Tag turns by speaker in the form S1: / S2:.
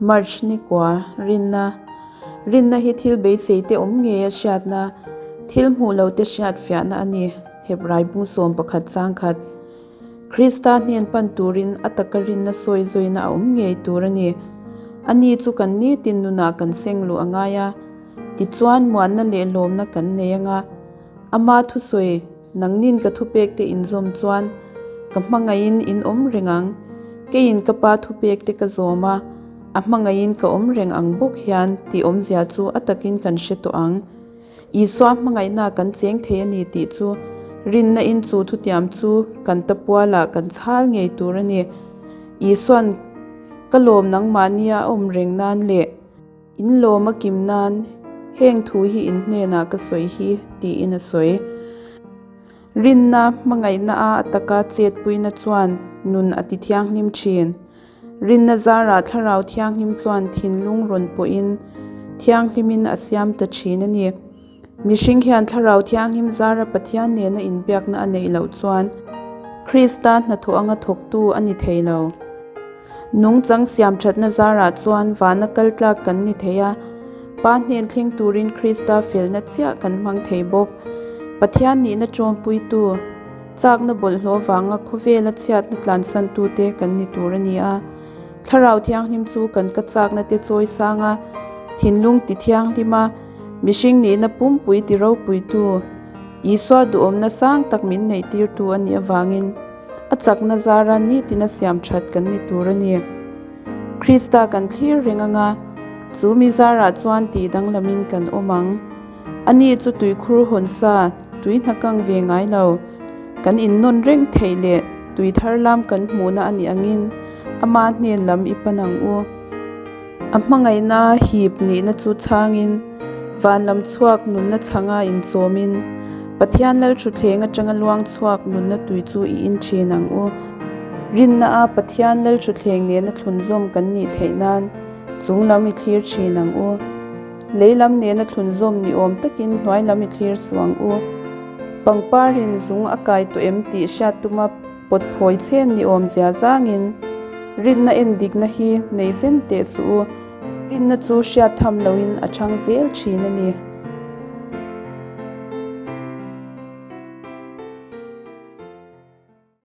S1: March ni kua, Rinna Rinna hi thil beisei te awm ngei a hriatna, thil hmuh lo te hriat fiahna a ni, Hebrai bung 11 chang khat. Krista hnen pan turin a taka rinna sawi zawina a awm ngei tur a ni. Ani chu kan nitin nunah kan seng luh a ngai a, tichuan muanna leh lawmna kan nei anga, ama thusawi nangnin ka thupek te inzawm chuan ka hmangaihin in awm reng ang, keiin ka pa thupek te ka zawm a, a hmangaihin ka awm reng ang bawk hian tih awmzia chu a takin kan hre tawh ang. Isua hmangaihna kan cheng thei a ni tih chu rinna in chu thutiam chu kan ta pualah kan chhal ngei tur a ni. Isua'n ka lawm nangmahnia a awm reng nan leh in lawm a kim nan heng thu hi in hnenah ka sawi hi tiin a sawi. Rinna hmangaihna a ataka chetpuina chuan nun a ti thianghlim thin. Rinna zarah Thlarau Thianghlim chuan thinlung rawn pawhin thianghlimin a siam ta thin a ni. Mihring hian Thlarau Thianghlim zara Pathian nena inbiakna a neih loh chuan Krista hnathawh anga thawktu a ni thei lo. Nungchang siamthatna zarah chuan vana kal tlak kan ni thei a, Pa hnen thleng turin Krista felna chiah kan hmang thei bawk. Pathian nihna tawmpuitu. Chakna bawlhhlawh vanga khawvela chhiatna tlansantute kan ni tur a ni a. Thlarau Thianghlim chu kan ka chakna te chawi sang a, thinlung ti thianghlim a, mihring nihna pumpui ti ropuitu, Isua duhawmna sang tak min neihtirtu a nih avangin a chakna zara nitina siam that kan ni tur a ni. Krista kan thlir reng anga, chu mi zarah chuan tih danglamin kan awm ang. Ani chu tuikhur hawn sa, tui hna kang ve ngai lo. Kan innawn reng theih leh tui thar lam kan hmuhna a nih angin ama hnen lam i pan ang u. A hmangaihna hip nihna chu chhangin, van lam chhuak nunna chhanga inchawmin, Pathian Lalthutthleng atanga luang chhuak nunna tui chu i in thin ang u. Rinna a Pathian Lalthutthleng nena thlunzawm kan nih theih nan chung lam i thlir thin ang u. Lei lam nena thlun zawm ni awm takin hnuai lam i thlir suh ang u. Pangparin zung a kai tawh em tih hriat tuma pawt phawi chen ni awm zia zangin rinna en dikna hi nei zen teh suh u. Rinna chu hriat tham loin a chhang zel thin a ni.